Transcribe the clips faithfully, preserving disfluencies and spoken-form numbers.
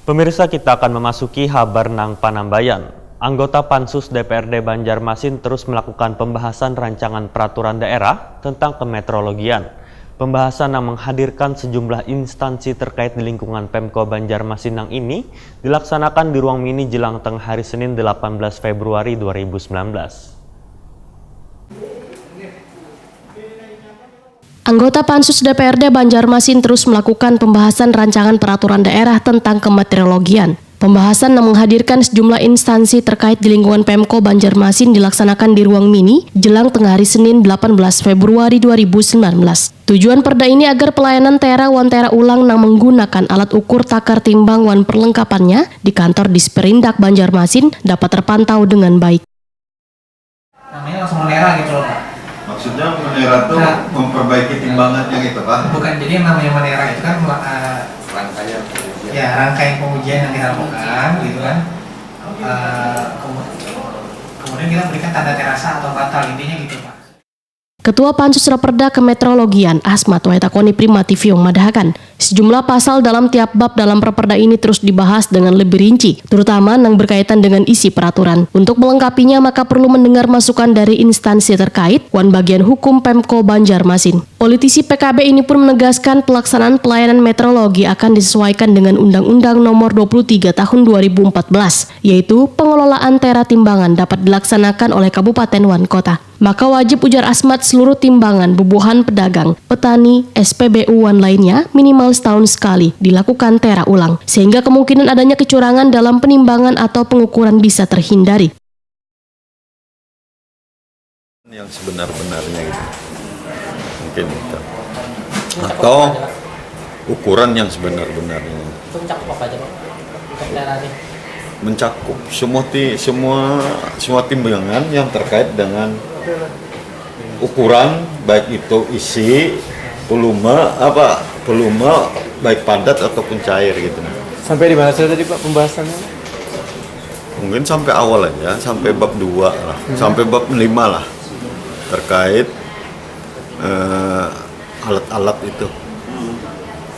Pemirsa, kita akan memasuki habar nang panambayan. Anggota Pansus D P R D Banjarmasin terus melakukan pembahasan rancangan peraturan daerah tentang kemeteorologian. Pembahasan yang menghadirkan sejumlah instansi terkait di lingkungan Pemko Banjarmasin nang ini dilaksanakan di ruang mini jelang tengah hari Senin delapan belas Februari dua ribu sembilan belas. Anggota Pansus D P R D Banjarmasin terus melakukan pembahasan rancangan peraturan daerah tentang kemeteorologian. Pembahasan yang menghadirkan sejumlah instansi terkait di lingkungan Pemko Banjarmasin dilaksanakan di ruang mini jelang tengah hari Senin delapan belas Februari dua ribu sembilan belas. Tujuan perda ini agar pelayanan tera wan tera ulang nang menggunakan alat ukur takar timbang wan perlengkapannya di kantor Disperindak Banjarmasin dapat terpantau dengan baik. Namanya langsung menera gitu loh, Pak. Maksudnya menera tuh Nah. memperbaiki timbangannya gitu, Pak? Bukan, jadi yang namanya menera itu kan mela- eh, Rangkaian pengujian. Ya, rangkaian pengujian yang kita lakukan gitu kan. Eh, kemu- kemudian kita berikan tanda terasa atau batal, intinya gitu, Pak. Ketua Pansus Raperda Kemeteorologian, Asmat Waitakoni Prima T V madahakan, sejumlah pasal dalam tiap bab dalam Raperda ini terus dibahas dengan lebih rinci, terutama nang berkaitan dengan isi peraturan. Untuk melengkapinya, maka perlu mendengar masukan dari instansi terkait wan bagian hukum Pemko Banjarmasin. Politisi P K B ini pun menegaskan pelaksanaan pelayanan meteorologi akan disesuaikan dengan Undang-Undang Nomor dua puluh tiga Tahun dua ribu empat belas, yaitu pengelolaan tera timbangan dapat dilaksanakan oleh kabupaten wan kota. Maka wajib, ujar Asmat, seluruh timbangan bubuhan pedagang, petani, S P B U wan lainnya minimal setahun sekali dilakukan tera ulang, sehingga kemungkinan adanya kecurangan dalam penimbangan atau pengukuran bisa terhindari. Yang sebenar-benarnya gitu. Mungkin itu. Atau ukuran yang sebenar-benarnya. Itu mencakup apa aja, Pak? Untuk tera nih. Mencakup semua ti, semua semua timbangan yang terkait dengan ukuran, baik itu isi, volume, apa, volume, baik padat ataupun cair gitu. Sampai di mana saja tadi, Pak, pembahasannya? Mungkin sampai awal aja, sampai bab dua lah, sampai bab lima lah, terkait eh, alat-alat itu.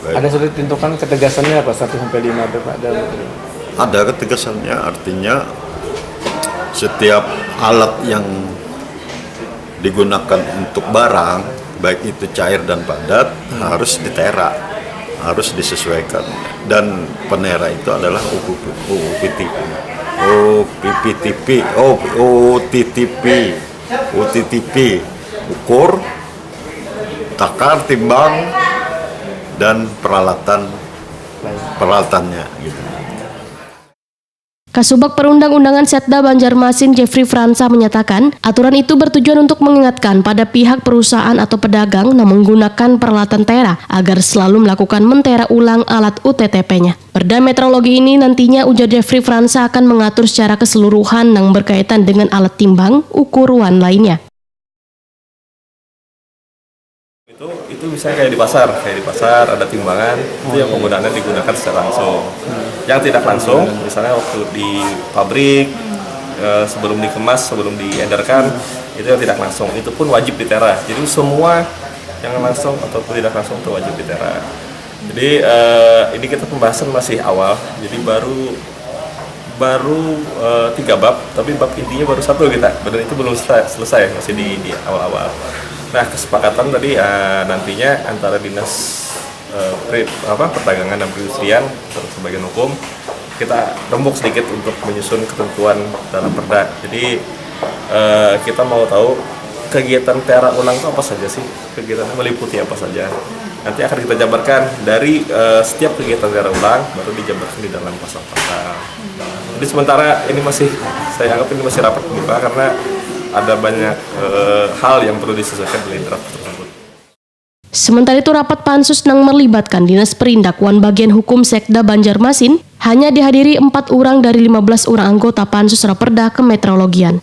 Baik. Ada sudah ditentukan ketegasannya apa, satu sampai lima itu, Pak, dalam Ada ketegasannya, artinya setiap alat yang digunakan untuk barang, baik itu cair dan padat, harus ditera, harus disesuaikan. Dan penera itu adalah U P P, U P T P, O P P T P, O, O T T P, O T T P, ukur, takar, timbang, dan peralatan peralatannya gitu. Kasubag Perundang-undangan Setda Banjarmasin, Jeffrey Fransa, menyatakan, aturan itu bertujuan untuk mengingatkan pada pihak perusahaan atau pedagang yang menggunakan peralatan tera agar selalu melakukan mentera ulang alat U T T P-nya. Perda meteorologi ini nantinya, ujar Jeffrey Fransa, akan mengatur secara keseluruhan yang berkaitan dengan alat timbang, ukur, wan lainnya. Itu itu misalnya kayak di pasar, kayak di pasar ada timbangan, itu yang penggunaannya digunakan secara langsung. Yang tidak langsung, misalnya waktu di pabrik, eh, sebelum dikemas, sebelum diedarkan, itu yang tidak langsung. Itu pun wajib ditera. Jadi semua yang langsung ataupun tidak langsung itu wajib ditera. Jadi eh, ini kita pembahasan masih awal, jadi baru baru eh, tiga bab, tapi bab intinya baru satu kita, dan itu belum selesai, selesai, masih di, di awal-awal. Nah, kesepakatan tadi eh, nantinya antara dinas eh, pri- apa perdagangan dan perindustrian, terus bagian hukum, kita rembuk sedikit untuk menyusun ketentuan dalam perda. Jadi eh, kita mau tahu kegiatan tera ulang itu apa saja sih, kegiatan meliputi apa saja. Nanti akan kita jabarkan dari eh, setiap kegiatan tera ulang, baru dijabarkan di dalam pasal-pasal. Jadi sementara ini masih, saya anggap ini masih rapat pembuka karena ada banyak eh, hal yang perlu disesuaikan dari draft tersebut. Sementara itu, rapat pansus nang merlibatkan Dinas Perindak wan Bagian Hukum Sekda Banjarmasin hanya dihadiri empat urang dari lima belas urang anggota Pansus Raperda Kemeteorologian.